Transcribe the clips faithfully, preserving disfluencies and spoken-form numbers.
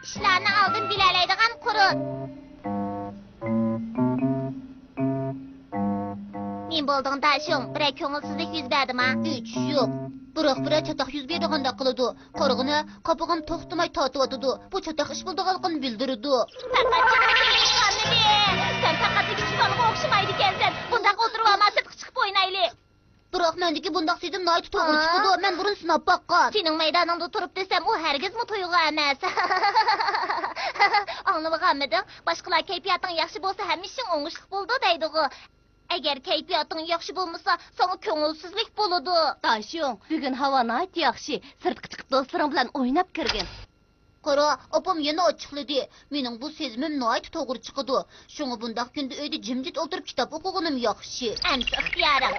ئىشلارنى ئالدىن بىلەلەيدىغان قۇرت. نېمە بولدۇڭ داشۇڭ؟ بىرەر كۆڭۈلسىزلىك يۈز بەردىما؟ ھېچ يوق. بىراق بىرەر چاتاق يۈز بېرىدىغاندەك قىلىدۇ. قارىغىنە، قاپىقىم توختىماي تارتىۋاتىدۇ. بۇ چاتاق ئىش بولىدىغانلىقىنى بىلدۈرىدۇ. پەقەت چاتاق ئىش بولغانمىدى؟ سەن پەقەت ئىگىچى بالىغا ئوخشىمايدىكەنسەن. بۇنداق ئولتۇرۇۋالما، سىرتقا چىقىپ ئوينايلى. بىراق مەندىكى بۇنداق سېزىم ناھايىتى توغرا چىقىدۇ. مەن بۇرۇن سىناپ باققان. سېنىڭ مەيدانىڭدا تۇرۇپ دېسەم، ئۇ ھەرگىزمۇ تۇيغۇ ئەمەس. ئاڭلىۋالغانمىدىڭ؟ باشقىلار كەيپىياتىڭ ياخشى بولسا، ھەممە ئىشىڭ ئوڭۇشلۇق بولىدۇ دەيدىغۇ. ئەگەر كەيپىياتىڭ ياخشى بولمىسا، ساڭا كۆڭۈلسىزلىك بولىدۇ. داشۇڭ، بۈگۈن ھاۋا ناھايىتى ياخشى. سىرتقا چىقىپ دوستلىرىڭ بىلەن ئويناپ كىرگىن. قارا، ئاپام يەنە ئاچچىقلىدى. مېنىڭ بۇ سېزىمىم ناھايىتى توغرا چىقىدۇ. شۇڭا بۇنداق كۈندە ئۆيدە جىمجىت ئولتۇرۇپ كىتاب ئوقۇغىنىم ياخشى. ئەمسە ئىختىيارىڭ.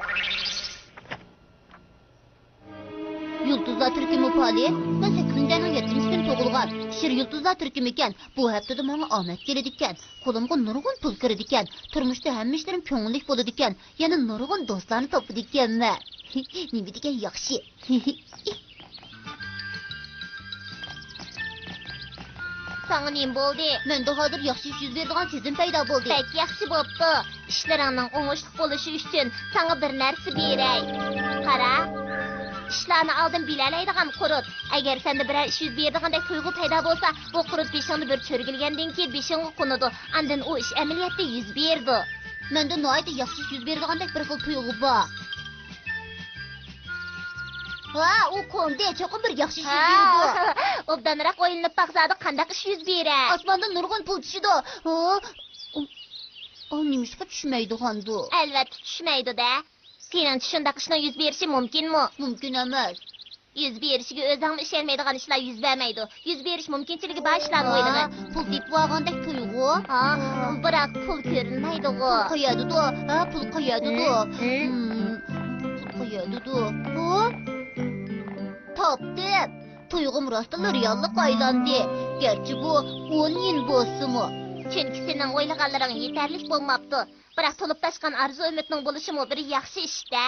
يۇلتۇزلار تۈركۈمى پالى، مەن سەككىزىنچى ئاينىڭ يەتتىنچى كۈنى تۇغۇلغان. كىشىلەر يۇلتۇزلار تۈركۈمىكەن. بۇ ھەپتىدە ماڭا ئامەت كېلىدىكەن. قولۇمغا نۇرغۇن پۇل كىرىدىكەن. تۇرمۇشتا ھەممە ئىشلىرىم كۆڭۈللۈك بولىدىكەن. يەنە نۇرغۇن دوستلارنى تاپىدىكەنمەن. نېمە دېگەن ياخشى. ساڭا نېمە بولدى؟ مەندە ھازىر ياخشى ئىش يۈز بېرىدىغان سېزىم پەيدا بولدى. بەك ياخشى بوپتۇ. ئىشلىرىڭنىڭ ئوڭۇشلۇق بولۇشى ئۈچۈن ساڭا بىر نەرسە بېرەي. قارا. ئىشلارنى ئالدىن بىلەلەيدىغان قۇرت. ئەگەر سەندە بىرەر ئىش يۈز بېرىدىغاندەك تۇيغۇ پەيدا بولسا، بۇ قۇرت بېشىڭدا بىر چۆرگىلىگەندىن كېيىن بېشىڭغا قونىدۇ. ئاندىن ئۇ ئىش ئەمەلىيەتتە يۈز بېرىدۇ. مەندە ناھايىتى ياخشى ئىش يۈز بېرىدىغاندەك بىر خىل تۇيغۇ بار. ھا، ئۇ كوندى، چوقۇم بىر ياخشى ئىش يۈز بېرىدۇ. ئوبدانراق ئويلىنىپ باق زادى، قانداق ئىش يۈز بېرە؟ ئاسماندىن نۇرغۇن پۇل چۈشىدۇ. ھا؟ ئۇ، ئۇ نېمىشقا چۈشمەيدىغاندۇ؟ ئەلۋەتتە چۈشمەيدۇ-دە. سېنىڭچە شۇنداق ئىشنىڭ يۈز بېرىشى مۇمكىنمۇ؟ مۇمكىن ئەمەس. يۈز بېرىشىگە ئۆزۈڭمۇ ئىشەنمەيدىغان ئىشلار يۈز بەرمەيدۇ. يۈز بېرىش مۇمكىنچىلىكى بار ئىشلارنى ئويلىغىن. پۇل تېپىۋالغاندەك تۇيغۇ. ھا، بىراق پۇل كۆرۈنمەيدىغۇ. پۇل قەيەردىدۇ؟ ھە، پۇل قەيەردىدۇ؟ ھىم. ھىم، پۇل قەيەردىدۇ؟ بۇ؟ تاپتىم. تۇيغۇم راستتىنلا رېئاللىققا ئايلاندى. گەرچە بۇ ئون يىل بولسىمۇ. چۈنكى سېنىڭ ئويلىغانلىرىڭ يېتەرلىك بولماپتۇ. بىراق تولۇپ تاشقان ئارزۇ ئۈمىدنىڭ بولۇشىمۇ بىر ياخشى ئىش-دە.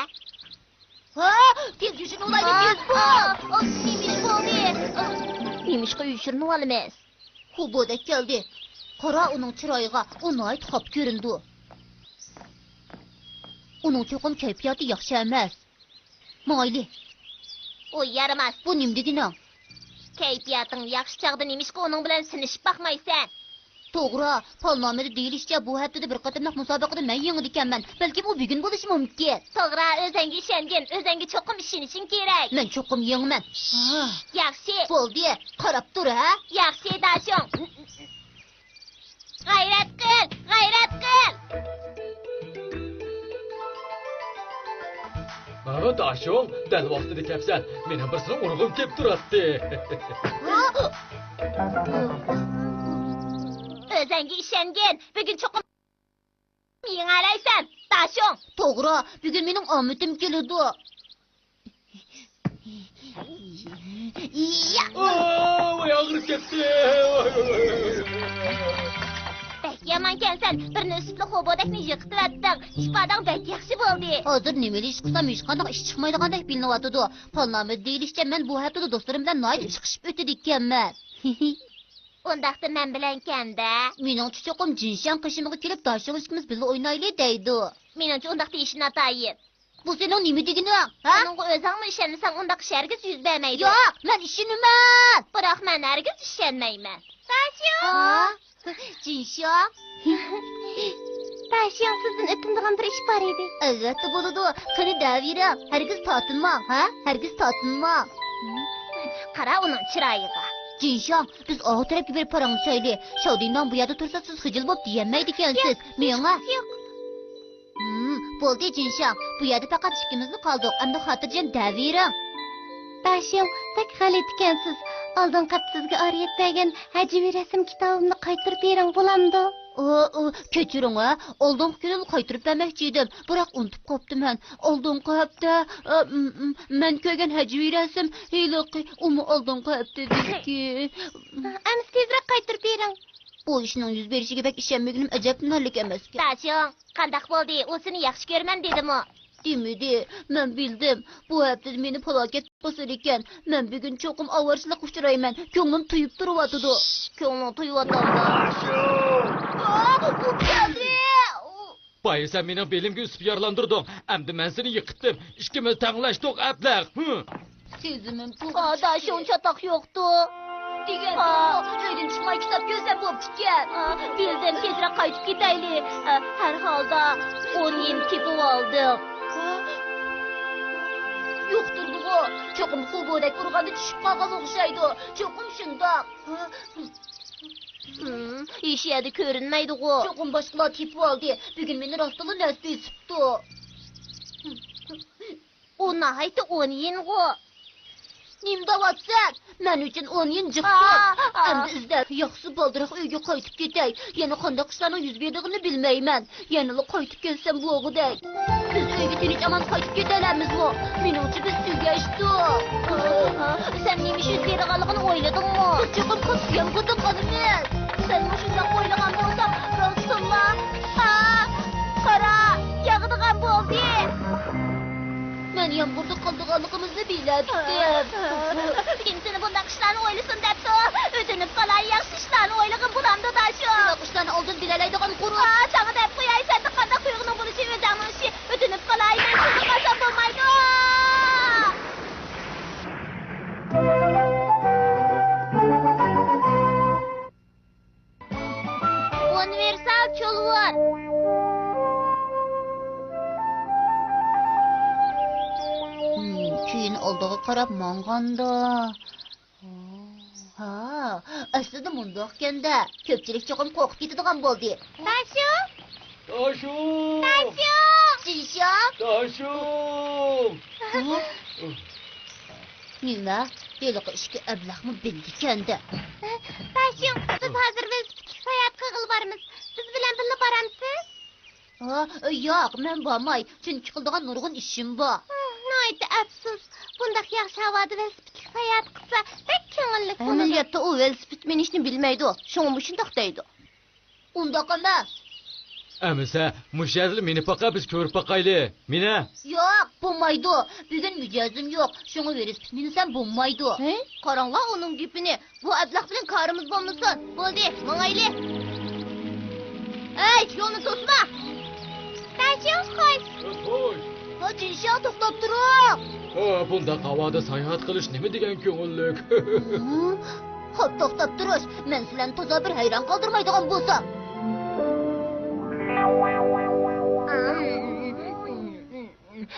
ھا، تېز يوشۇرۇنۇۋالايلى، تېز بول! ئا، ئا، نېمە ئىش بولدى؟ ئا، نېمىشقا يوشۇرۇنۇۋالىمىز؟ خوبودەك كەلدى. قارا ئۇنىڭ چىرايىغا، ئۇ ناھايىتى خاپا كۆرۈنىدۇ. ئۇنىڭ چوقۇم كەيپىياتى ياخشى ئەمەس. ماڭايلى. ئۇ يارىماس. بۇ نېمە دېگىنىڭ؟ كەيپىياتىڭ ياخشى چاغدا نېمىشقا ئۇنىڭ بىلەن سىنىشىپ باقمايسەن؟ توغرا، پالنامىدە دېيىلىشىچە، بۇ ھەپتىدە بىر قېتىملىق مۇسابىقىدە مەن يېڭىدىكەنمەن. بەلكىم ئۇ بۈگۈن بولۇشى مۇمكىن. توغرا، ئۆزەڭگە ئىشەنگىن، ئۆزەڭگە چوقۇم ئىشىنىشىڭ كېرەك. مەن چوقۇم يېڭىمەن. ياخشى. بولدى، قاراپ تۇر، ھە؟ ياخشى، داشۇڭ. غەيرەت قىل، غەيرەت قىل! ھە، داشۇڭ، دەل ۋاقتىدا كەپسەن. مېنىڭ بىر سىرىم ئۇرغۇم كېلىپ تۇراتتى. ئۆزەڭگە ئىشەنگىن، بۈگۈن چوقۇم يېڭەلەيسەن، داشۇڭ. توغرا، بۈگۈن مېنىڭ ئامىتىم كېلىدۇ. يا! ئاۋاي، ئاغرىپ كەتتى. ۋاي، ۋاي، ۋاي، ۋاي. بەك يامانكەنسەن، بىرنى ئۈسۈپلا خوبودەكنى يىقىتىۋەتتىڭ. ئىپادەڭ بەك ياخشى بولدى. ھازىر نېمىلا ئىش قىلسام، ھېچقانداق ئىش چىقمايدىغاندەك بىلىنىۋاتىدۇ. پالنامىدا دېيىلىشىچە، مەن بۇ ھەپتىدە دوستلىرىم بىلەن ناھايىتى چىقىشىپ ئۆتىدىكەنمەن. ئۇنداقتا مەن بىلەنكەن-دە. مېنىڭچە، چوقۇم جىنشياڭ قېشىمغا كېلىپ، داشۇڭ ئىككىمىز بىللە ئوينايلى دەيدۇ. مېنىڭچە، ئۇنداق دېيىشى ناتايىن. بۇ سېنىڭ نېمە دېگىنىڭ، ھە؟ ئۇنىڭغا ئۆزۈڭمۇ ئىشەنمىسەڭ، ئۇنداق ئىش ھەرگىز يۈز بەرمەيدۇ. ياق، مەن ئىشىنىمەن. بىراق مەن ھەرگىز ئىشەنمەيمەن. داشياڭ! ھا؟ جىنشياڭ؟ داشياڭ، سىزدىن ئۆتۈنىدىغان بىر ئىش بار ئىدى. ئەلۋەتتە بولىدۇ. قېنى دەۋېرىڭ. ھەرگىز تارتىنماڭ، ھە؟ ھەرگىز تارتىنماڭ. قارا ئۇنىڭ چىرايىغا. جىنشياڭ، بىز ئاۋۇ تەرەپكە بېرىپ پاراڭلىشايلى. شاۋدىننىڭ بۇ يەردە تۇرسا سىز خىجىل بولۇپ دېيەلمەيدىكەنسىز. مېڭە. ياق. ھىم، بولدى جىنشياڭ، بۇ يەردە پەقەت ئىككىمىزلا قالدۇق، ئەمدى خاتىرجەم دەۋېرىڭ. داشياڭ، بەك غەلىتىكەنسىز. ئالدىنقى ھەپتە سىزگە ئارىيەت بەرگەن ھەجۋىي رەسىم كىتابىمنى قايتۇرۇپ بېرىڭ، بولامدۇ؟ ئۇ، ئۇ، كەچۈرۈڭ ھە، ئالدىنقى كۈنىلا قايتۇرۇپ بەرمەكچى ئىدىم، بىراق ئۇنتۇپ قاپتىمەن. ئالدىنقى ھەپتە، ئە، م، م، مەن كۆرگەن ھەجۋىي رەسىم ھېلىقى، ئۇمۇ ئالدىنقى ھەپتىدىكى. ئەمىسە تېزرەك قايتۇرۇپ بېرىڭ. بۇ ئىشنىڭ يۈز بېرىشىگە بەك ئىشەنمىگىنىم ئەجەبلىنەرلىك ئەمەسكەن. داشياڭ، قانداق بولدى؟ ئۇ سېنى ياخشى كۆرىمەن دېدىمۇ؟ دېمىدى. مەن بىلدىم، بۇ ھەپتىدە مېنى پالاكەت باسىدىكەن. مەن بۈگۈن چوقۇم ئاۋارىچىلىككە ئۇچرايمەن. كۆڭلۈم تويۇپ تۇرۇۋاتىدۇ. كۆڭلۈڭ تويۇۋاتامدۇ؟ ئا، ئۇ كەلدى. بايا سەن مېنىڭ بېلىمگە ئۈسۈپ يارىلاندۇردۇڭ. ئەمدى مەن سېنى يىقىتتىم. ئىككىمىز تەڭلەشتۇق، ئەبلەخ. ھە. سېزىمىم توغرا چىقتى. داشۇڭ چاتاق يوقتۇ. دېگەن ئۆيدىن چىقماي كىتاب كۆرسەم بوپتىكەن. بىلدىم، تېزرەك قايتىپ كېتەيلى. ھەر ھالدا ئون يىن تېپىۋالدىم. يوقتۇردىغۇ. چوقۇم خۇبۇدەك ئۇرغاندا چۈشۈپ قالغان ئوخشايدۇ. چوقۇم شۇنداق. ھىم، ھېچ يەردە كۆرۈنمەيدىغۇ. چوقۇم باشقىلار تېپىۋالدى. بۈگۈن مېنى راستتىنلا نەس بېسىپتۇ. ئۇ ناھايىتى ئون يىنغۇ. نېمە دەۋاتىسەن؟ مەن ئۈچۈن ئون يىن جىقتۇر. ئا، ئا. ئەمدى ئىزدەپ ياخشى بالدۇرراق ئۆيگە قايتىپ كېتەي. يەنە قانداق ئىشلارنىڭ يۈز بېرىدىغىنىنى بىلمەيمەن. يەنىلا قايتىپ كەتسەم بولغۇدەك. بىز ئۆيگە تىنچ-ئامان قايتىپ كېتەلەممىزمۇ؟ مېنىڭچە بىز تۈگەشتۇق. سەن نېمە ئىش يۈز بېرىدىغانلىقىنى ئويلىدىڭمۇ؟ بىز چوقۇم قاتتىق يامغۇردا قالىمىز. سەنمۇ شۇنداق ئويلىغان بولساڭ، راستتىنلا. ھا، قارا، ياغىدىغان بولدى. مەن يامغۇردا قالىدىغانلىقىمىزنى بىلەتتىم. كىم سېنى بۇنداق ئىشلارنى ئويلىسۇن دەپتۇ؟ ئۆتۈنۈپ قالاي، ياخشى ئىشلارنى ئويلىغىن بولامدۇ، داشۇ؟ بۇنداق ئىشلارنى ئالدىن بىلەلەيدىغان قۇرۇق. ئا، ساڭا دەپ قوياي، سەندە قانداق تۇيغۇنىڭ بولۇشى ئۆزەڭنىڭ ئىشى. ئۆتۈنۈپ قالاي، مەن سېنى قالسام بولمايدۇ. ئۇنىۋېرسال چۇلۋۇر. ھىم، كېيىن ئالدىغا قاراپ ماڭغاندا. ھا، ئەسلىدە مۇنداقكەن-دە. كۆپچىلىك چوقۇم قورقۇپ كېتىدىغان بولدى. داشۇ! داشۇ! داشۇ! جىنشاڭ! داشۇ! ھە؟ نېمە؟ ھېلىقى ئىككى ئەبلەخمۇ بىلدىكەن-دە. داشۇ، بىز ھازىر ۋېلىسىپىتلىك ساياھەت قىلغىلى بارىمىز. بىز بىلەن بىللە بارامسىز؟ ھا، ياق، مەن بارماي، چۈنكى قىلىدىغان نۇرغۇن ئىشىم بار. ھە، ناھايىتى ئەپسۇس. بۇنداق ياخشى ھاۋادا ۋېلىسىپىتلىك ساياھەت قىلسا، بەك كۆڭۈللۈك بولىدۇ. ئەمەلىيەتتە ئۇ ۋېلىسىپىت مىنىشنى بىلمەيدۇ، شۇڭا مۇشۇنداق دەيدۇ. ئۇنداق ئەمەس. ئەمىسە، مۇشۇ يەردىلا مىنىپ باقە، بىز كۆرۈپ باقايلى. مىنە. ياق، بولمايدۇ. بۈگۈن مىجەزىم يوق، شۇڭا ۋېلىسىپىت مىنسەم بولمايدۇ. ھە؟ قاراڭلار ئۇنىڭ گېپىنى. بۇ ئەبلەخ بىلەن كارىمىز بولمىسۇن. بولدى، ماڭايلى. ئەي، يولنى توسما! داشۇ، خوش! خوش! ھا، جىنشاڭ، توختاپ تۇرۇڭ! ھا، بۇنداق ھاۋادا ساياھەت قىلىش نېمە دېگەن كۆڭۈللۈك! ھا، توختاپ تۇرۇش! مەن سىلەرنى تازا بىر ھەيران قالدۇرمايدىغان بولسام!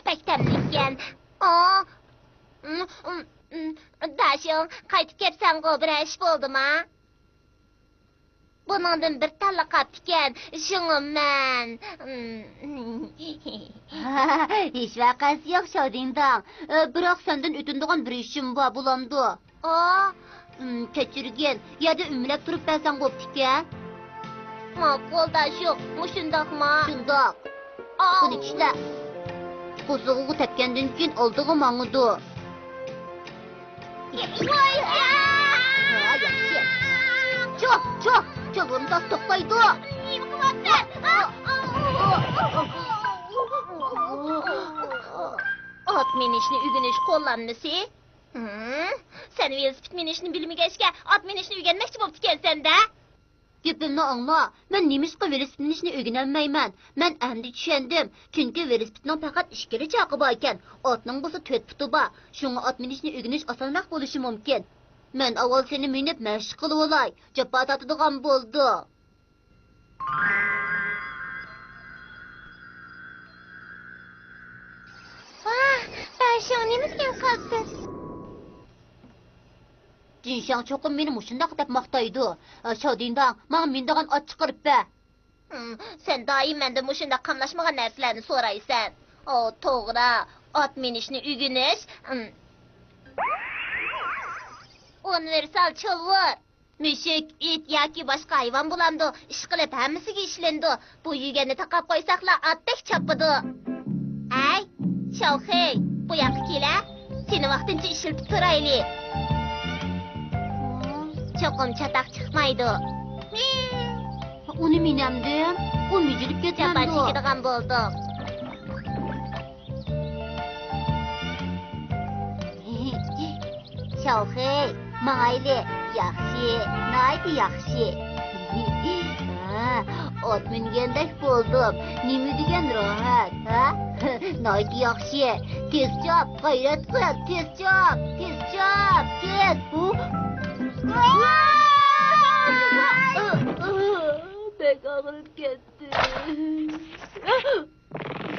بەك تەملىككەن. ئا! داشۇ، قايتىپ كەپسەنغۇ، بىرەر ئىش بولدىما؟ بۇنىڭدىن بىر تاللا قاپتىكەن، شۇڭا مەن. ھېچ ۋەقەسى يوق، شاۋدىڭداڭ. بىراق سەندىن ئۆتۈنىدىغان بىر ئىشىم بار، بولامدۇ؟ ئا؟ كەچۈرگىن، يەردە ئۆمىلەپ تۇرۇپ بەرسەڭ بوپتىكەن. ماقۇل، داشۇ، مۇشۇنداقما؟ شۇنداق. ئاۋ. بۇنى چىشلە. قوزۇغىغا تەپكەندىن كېيىن ئالدىغا ماڭىدۇ. ۋاي! ھا، ياخشى. چۇ، چۇ، چۇ، بۇنداق توختايدۇ. نېمە قىلىۋاتىسەن؟ ئات مىنىشنى ئۆگىنىش قوللانمىسى. ھىم؟ سەن ۋېلىسىپىت مىنىشنى بىلمىگەچكە، ئات مىنىشنى ئۆگەنمەكچى بوپتىكەنسەن-دە. گېپىمنى ئاڭلا، مەن نېمىشقا ۋېلىسىپىت مىنىشنى ئۆگىنەلمەيمەن؟ مەن ئەمدى چۈشەندىم، چۈنكى ۋېلىسىپىتنىڭ پەقەت ئىككىلا چاقى باركەن، ئاتنىڭ بولسا تۆت پۇتى بار، شۇڭا ئات مىنىشنى ئۆگىنىش ئاسانراق بولۇشى مۇمكىن. مەن ئاۋۋال سېنى مىنىپ مەشىق قىلىۋالاي، جاپا تارتىدىغان بولدۇڭ. ۋاھ، داشۇ، نېمە دېگەن قالتىس! جىنشاڭ چوقۇم مېنى مۇشۇنداق دەپ ماختايدۇ. شاۋدىڭداڭ، ماڭا مىنىدىغان ئات چىقىرىپ بەر. ھىم، سەن دائىم مەندىن مۇشۇنداق قاملاشمىغان نەرسىلەرنى سورايسەن. ئو، توغرا. ئات مىنىشنى ئۆگىنىش. ھىم. ئۇنىۋېرسال چۇلۋۇر. مۈشۈك، ئىت ياكى باشقا ھايۋان بولامدۇ؟ ئىشقىلىپ ھەممىسىگە ئىشلىنىدۇ. بۇ يۈگەننى تاقاپ قويساقلا ئاتتەك چاپىدۇ. ئەي، شاۋخېي، بۇ ياققا كېلە. سېنى ۋاقتىنچە ئىشلىتىپ تۇرايلى. چوقۇم چاتاق چىقمايدۇ. ئۇنى مىنەمدىم. ئۇ مۈجۈلۈپ جاپا كەتمەمدۇ؟ چېكىدىغان بولدۇق. چاۋخېي، ماڭايلى. ياخشى، ناھايىتى ياخشى. ھە، ئات مىنگەندەك بولدۇم. نېمە دېگەن راھەت، ھە؟ ناھايىتى ياخشى. تېز چاپ، غەيرەت قىل، تېز چاپ، تېز چاپ، تېز. ھۇ. بەك ئاغرىپ كەتتى.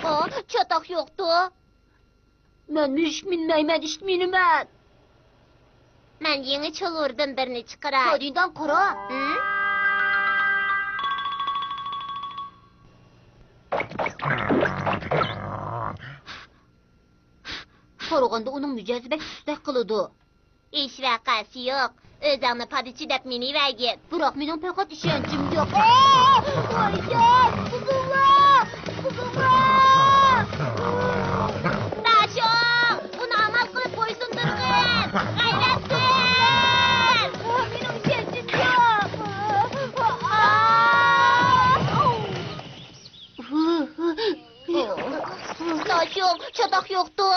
ئا، چاتاق يوقتۇ. مەن مۈشۈك مىنمەيمەن، ئىت مىنىمەن. مەن يېڭى چۇلۋۇردىن بىرنى چىقىراي. شادىيدان قارا. ھىم؟ قارىغاندا ئۇنىڭ مىجەزى بەك سۇسدەك قىلىدۇ. ھېچ ۋەقەسى يوق. ئۆزۈڭنى پادىچى دەپ مىنىۋەرگىن. بىراق مېنىڭ پەقەت ئىشەنچىم يوق. ئاھ! ۋايجان! قىزىڭلار! قىزىڭلار! داشۇڭ! ئۇنى ئامال قىلىپ بويسۇندۇرغىن! غەيرەت قىل! مېنىڭ ئىشەنچىم يوق! ئاھ! داشۇڭ، چاتاق يوقتۇ؟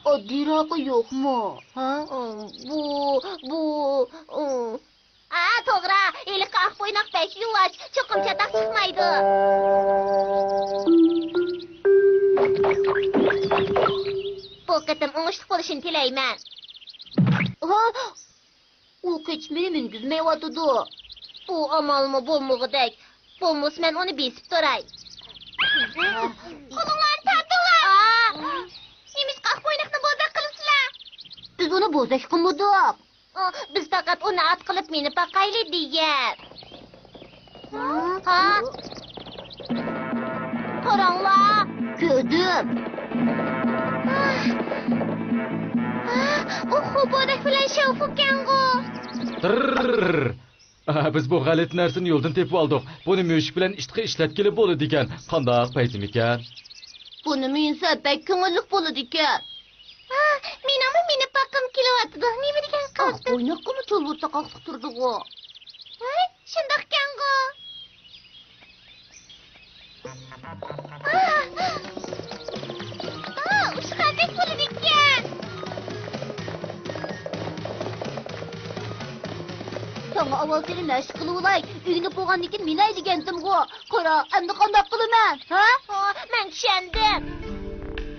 ئاددىيراقى يوقمۇ؟ ھە؟ بۇ، بۇ، ئا، توغرا، ھېلىقى ئاق بويناق بەك يۇۋاش، چوقۇم چاتاق چىقمايدۇ. بۇ قېتىم ئوڭۇشلۇق بولۇشىنى تىلەيمەن. ئۇ قېچىپ مېنى مىنگۈزمەيۋاتىدۇ. بۇ ئامالمۇ بولمىغۇدەك. بولمىسا مەن ئۇنى بېسىپ تۇراي. قولۇڭلارنى تارتىڭلار! ئا! نېمىشقا ئاق بويناقنى بوزەك قىلىسىلەر؟ بىز ئۇنى بوزەك قىلمىدۇق. ئا، بىز پەقەت ئۇنى ئات قىلىپ مىنىپ باقايلى دېگەن. ھا؟ قاراڭلار! كۆردۈم. ئۇ خوبودەك بىلەن شاۋفۇكەنغۇ. تىرررر. ئا، بىز بۇ غەلىتە نەرسىنى يولدىن تېپىۋالدۇق. بۇنى مۈشۈك بىلەن ئىتقا ئىشلەتكىلى بولىدىكەن. قانداق پەيزىمىكەن؟ بۇنى مىنسە بەك كۆڭۈللۈك بولىدىكەن. ھا، مېنىڭمۇ مىنىپ باققۇم كېلىۋاتىدۇ. نېمە دېگەن ئاھ، قىلىپ؟ بويناققىمۇ چۇلۋۇر تاقاقلىق تۇرىدىغۇ. ھاي، شۇنداقكەنغۇ. ئاھ! ئاھ، ئۇچقاندەك بولىدىكەن. ساڭا ئاۋۋال سېنى مەشىق قىلىۋالاي، ئۆگىنىپ بولغاندىن كېيىن مىنەي دېگەنتىمغۇ. قارا، ئەمدى قانداق قىلىمەن، ھە؟ ئاھ، مەن چۈشەندىم.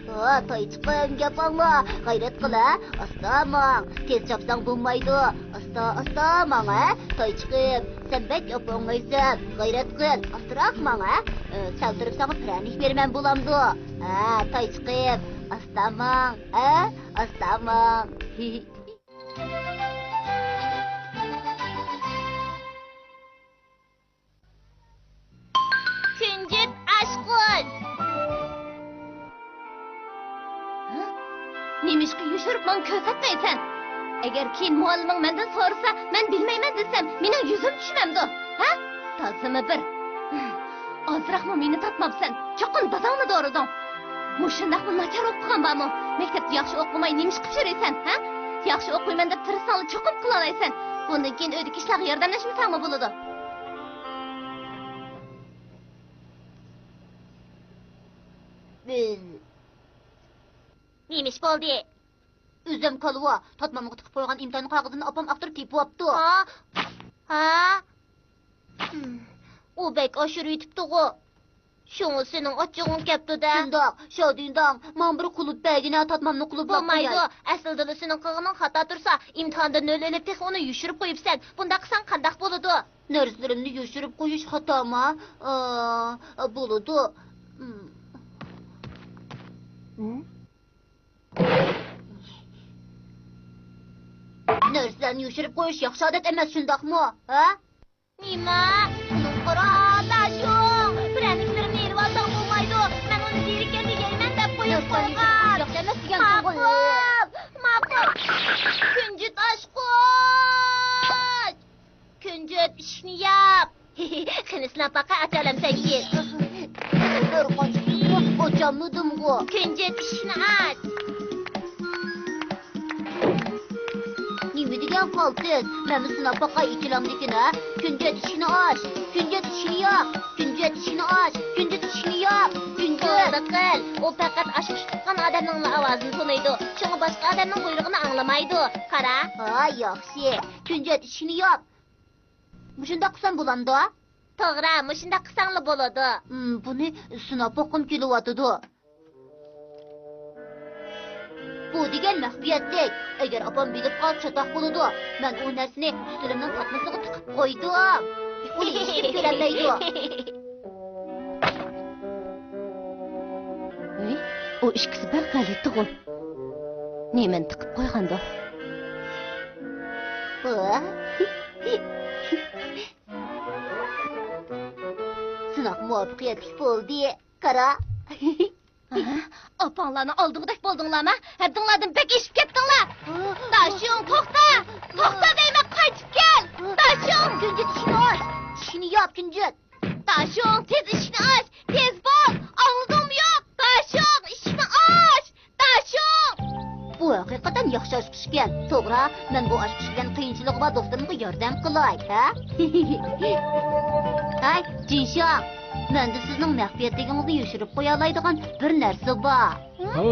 ھا، تايچىقىم، گەپ ئاڭلا، غەيرەت قىل، ھە؟ ئاستا ماڭ، تېز چاپساڭ بولمايدۇ. ئاستا، ئاستا ماڭ، ھە؟ تايچىقىم، سەن بەك ئوپۇرمايسەن، غەيرەت قىل، ئاستىراق ماڭ، ھە؟ ئە، سەل تۇرۇپ ساڭا پىرەنىك بېرىمەن بولامدۇ؟ ھە، تايچىقىم، ئاستا ماڭ، ھە؟ ئاستا ماڭ. كۈنجۈت ئاچقۇچ! ھە؟ نېمىشقا يوشۇرۇپ ماڭا كۆرسەتمەيسەن؟ ئەگەر كېيىن مۇئەللىمىڭ مەندىن سورىسا، مەن بىلمەيمەن دېسەم، مېنىڭ يۈزۈم چۈشمەمدۇ؟ ھە؟ تازىمۇ بىر. ئازراقمۇ مېنى تارتماپسەن. چوقۇم داداڭنى دورىدىڭ. مۇشۇنداقمۇ ناچار ئوقۇغان بارمۇ؟ مەكتەپتە ياخشى ئوقۇماي نېمىشقا پىشۇرىسەن، ھە؟ ياخشى ئوقۇيمەن دەپ تىرىشساڭلا چوقۇم قىلالايسەن. بۇندىن كېيىن ئۆيدىكى ئىشلارغا ياردەملەشمىسەڭمۇ بولىدۇ. نېمە ئىش بولدى؟ ئۆزۈم كالۋا، تارتمامغا تىقىپ قويغان ئىمتىھان قەغىزىنى ئاپام ئاختۇرۇپ كېلىپ بوپتۇ. ھا؟ ھا؟ ئۇ بەك ئاشۇرۇۋېتىپتىغۇ. شۇڭا سېنىڭ ئاچچىقىڭ كەپتۇ-دە. شۇنداق، شادىيىنداڭ، ماڭا بىر قۇلۇپ بەرگىنە، تارتمامنى قۇلۇپلاپ قوياي. بولمايدۇ. ئەسلىدىلا سېنىڭ قىلغىنىڭ خاتا تۇرسا، ئىمتىھاندا نۆل ئېلىپ، تېخى ئۇنى يوشۇرۇپ قويۇپسەن. بۇنداق قىلساڭ قانداق بولىدۇ؟ نەرسىلىرىمنى يوشۇرۇپ قويۇش خاتامۇ؟ ئا، بولىدۇ. نەرسىلەرنى يوشۇرۇپ قويۇش ياخشى ئادەت ئەمەس، شۇنداقمۇ؟ ھە؟ نېمە؟ ئۇنىڭ قارا، داشۇڭ! پىرەنىكلىرىمنى ئېلىۋالساڭ بولمايدۇ. مەن ئۇنى زېرىككەندە يەيمەن دەپ قويۇپ قويغان. ياخشى ئەمەس دېگەن ماقۇل، ماقۇل. كۈنجۈت ئاچقۇچ! كۈنجۈت، ئىشىكنى ياپ! قېنى سىناپ باقاي، ئاچالامسەن كېيىن. بىر قاچا ئاچالمىدىمغۇ. كۈنجۈت، ئىشىكنى ئاچ! نېمە دېگەن قالتىس، مەنمۇ سىناپ باقاي ئېچىلامدىكىن ھە. كۈنجۈت ئىشىكنى ئاچ، كۈنجۈت ئىشىكنى ياپ، كۈنجۈت ئىشىكنى ئاچ، كۈنجۈت ئىشىكنى ياپ، كۈنجۈت. توغرا قىل، ئۇ پەقەت ئاشقا ئىشىك تۇتقان ئادەمنىڭلا ئاۋازىنى تونۇيدۇ، شۇڭا باشقا ئادەمنىڭ بۇيرۇقىنى ئاڭلىمايدۇ. قارا. ھا، ياخشى. كۈنجۈت ئىشىكنى ياپ. مۇشۇنداق قىلسام بولامدۇ؟ توغرا، مۇشۇنداق قىلساڭلا بولىدۇ. ھىم، بۇنى سىناپ باققۇم كېلىۋاتىدۇ. بۇ دېگەن مەخپىيەتلىك. ئەگەر ئاپام بىلىپ قالسا چاتاق بولىدۇ. مەن ئۇ نەرسىنى ئۈستىلىمنىڭ پاتمىسىغا تىقىپ قويدۇم. ئۇنى ھېچكىم كۆرەلمەيدۇ. ھەي، ئۇ ئىككىسى بەك غەلىتىغۇ. نېمىنى تىقىپ قويغاندۇ؟ ۋا. سىناق مۇۋەپپەقىيەتلىك بولدى. قارا. ھە؟ ئاپاڭلارنى ئالدىغۇدەك بولدۇڭلارمۇ؟ ھەددىڭلاردىن بەك ئېشىپ كەتتىڭلار. داشۇڭ، توختا! توختا دەيمەن، قايتىپ كەل! داشۇڭ! كۈنجۈت، ئىشىكنى ئاچ! ئىشىكنى ياپ، كۈنجۈت! داشۇڭ، تېز ئىشىكنى ئاچ! تېز بول! ئاڭلىدىڭمۇ يوق؟ داشۇڭ، ئىشىكنى ئاچ! داشۇڭ! بۇ ھەقىقەتەن ياخشى ئاچقۇچ ئىكەن. توغرا، مەن بۇ ئاچقۇچ بىلەن قىيىنچىلىقى بار دوستلىرىمغا ياردەم قىلاي، ھە؟ ھەي، جىنشاڭ، مەندە سىزنىڭ مەخپىيەتلىكىڭىزنى يوشۇرۇپ قويالايدىغان بىر نەرسە بار. ھە؟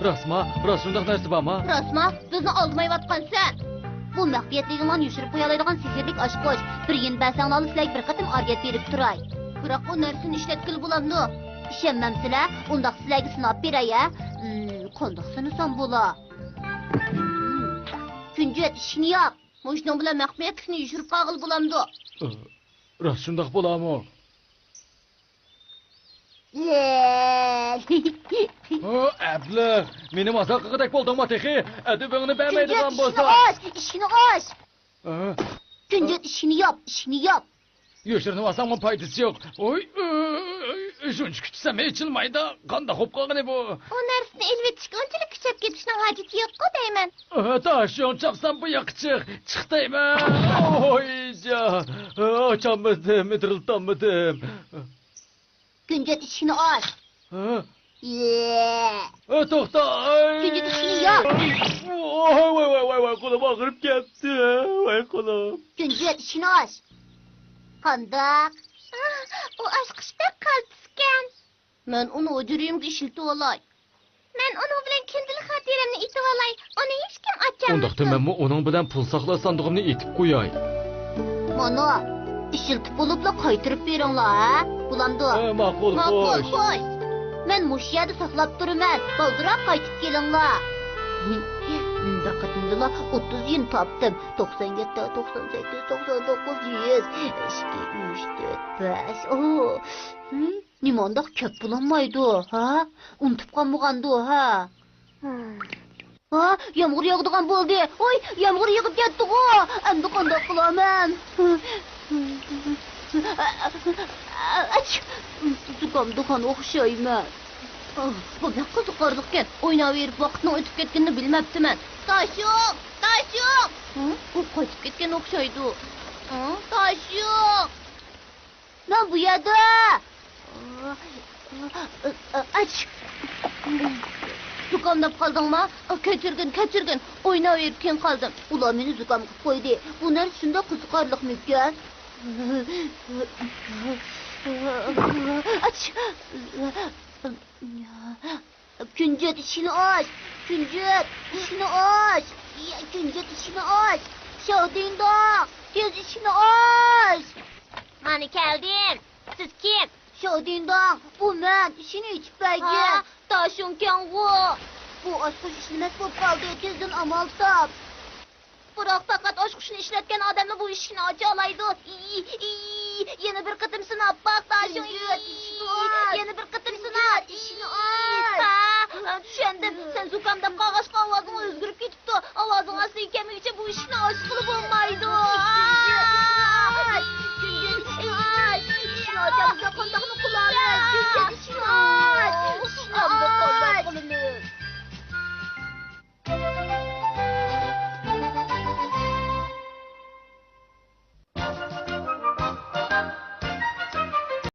راستما؟ راست شۇنداق نەرسە بارما؟ راستما؟ بىزنى ئالدىمايۋاتقانسەن؟ بۇ مەخپىيەتلىكىڭلارنى يوشۇرۇپ قويالايدىغان سېھىرلىك ئاچقۇچ. بىر يېنى بەرسەڭلارلا سىلەرگە بىر قېتىم ئارىيەت بېرىپ تۇراي. بىراق ئۇ نەرسىنى ئىشلەتكىلى بولامدۇ؟ ئىشەنمەمسىلەر؟ ئۇنداق سىلەرگە سىناپ بېرەي، ھە؟ ھىم، قانداق سىنىسام بولا؟ ھىم. كۈنجۈت، ئىشىكنى ياپ. مۇشۇنىڭ بىلەن مەخپىيەتلىكنى يوشۇرۇپ قالغىلى بولامدۇ؟ ئى، راست شۇنداق بولامۇ؟ ئى، ئەبلەخ، مېنى مازاق قىلغۇدەك بولدۇڭما تېخى؟ ئەدىپىڭنى بەرمەيدىغان كۈنجۈت، بولسا. ئىشىكنى ئاچ، ئىشىكنى ئاچ. ئى. كۈنجۈت، ئىشىكنى ياپ، ئىشىكنى ياپ. يوشۇرۇنۇۋالساممۇ پايدىسى يوق. ۋوي، ئى، شۇنچە كۈتسەم ئېچىلمايدۇ. قانداق بولۇپ قالغىنى بۇ؟ ئۇ نەرسىنى ئېلىۋېتىشكە ئۇنچىلىك كۈچەپ كېتىشنىڭ ھاجىتى يوققۇ دەيمەن. ئى، داشۇڭ، چاپسان بۇ ياققا چىق. چىق دەيمەن. ۋوي، جا. ئى، ئاچالمىدىم، مىدىرلىتالمىدىم. كۈنجۈت، ئىشىكنى ئاچ. ھە؟ يە. ئە، توختا! ئاي! كۈنجۈت، ئىشىكنى ياپ. ۋاي، ۋاي، ۋاي، ۋاي، ۋاي، قولۇم ئاغرىپ كەتتى. ۋاي، قولۇم. كۈنجۈت، ئىشىكنى ئاچ. قانداق؟ ئۇ ئاچقۇچ بەك قالتىسكەن. مەن ئۇنى ھۇجرىيىمگە ئىشلىتىۋالاي. مەن ئۇنىڭ بىلەن كۈندىلىك خاتىرەمنى ئېتىۋالاي. ئۇنى ھېچكىم ئاچالمىسۇن. ئۇنداقتا مەنمۇ ئۇنىڭ بىلەن پۇل ساقلاش ساندۇقۇمنى ئېتىپ قوياي. مانا، ئىشلىتىپ بولۇپلا قايتۇرۇپ بېرىڭلار، ھە؟ بولامدۇ؟ ئە، ماقۇل، ماقۇل، خوش. خوش. مەن مۇشۇ يەردە ساقلاپ تۇرىمەن. بالدۇرراق قايتىپ كېلىڭلار. بىر قېتىمدىلا ئوتتۇز يۈەن تاپتىم. توقسان يەتتە، توقسان سەككىز، توقسان توققۇز، يۈز. ئىككى، ئۈچ، تۆت، بەش. ئوھ. نېمانداق كۆپ بولالمايدۇ، ھە؟ ئۇنتۇپ قالمىغاندۇ، ھە؟ ھا، يامغۇر ياغىدىغان بولدى. ۋوي، يامغۇر يېغىپ كەتتىغۇ. ئەمدى قانداق قىلارمەن؟ ئاچ! زۇكامدىغان ئوخشايمەن. بۇ بەك قىزىقارلىقكەن. ئويناۋېرىپ ۋاقىتنىڭ ئۆتۈپ كەتكىنىنى بىلمەپتىمەن. داشۇڭ! داشۇڭ! ھە؟ ئۇ قايتىپ كەتكەن ئوخشايدۇ. ھە؟ داشۇڭ! مەن بۇ يەردە! ئاچ! زۇكامداپ قالدىڭما؟ كەچۈرگىن، كەچۈرگىن! ئويناۋېرىپ كېيىن قالدىم. ئۇلار مېنى زۇكام قىلىپ قويدى. بۇ نەرسە شۇنداق قىزىقارلىقمىكەن؟ ئاچ! كۈنجۈت، ئىشىكنى ئاچ! كۈنجۈت، ئىشىكنى ئاچ! يە، كۈنجۈت، ئىشىكنى ئاچ! شاۋدىڭداڭ، تېز ئىشىكنى ئاچ! مانا كەلدىم. سىز كىم؟ شاۋدىڭداڭ، بۇ مەن، ئىشىكنى ئېچىپ بەرگىن. ھا، داشۇڭكەنغۇ. بۇ ئاچقۇچ ئىشلىمەس بولۇپ قالدى، تېزدىن ئامال تاپ. بىراق پەقەت ئاچقۇچنى ئىشلەتكەن ئادەملا بۇ ئىشىكنى ئاچالايدۇ. ئىي، ئىي، يەنە بىر قېتىم سىناپ باق، داشۇڭ. كۈنجۈت، ئىشىكنى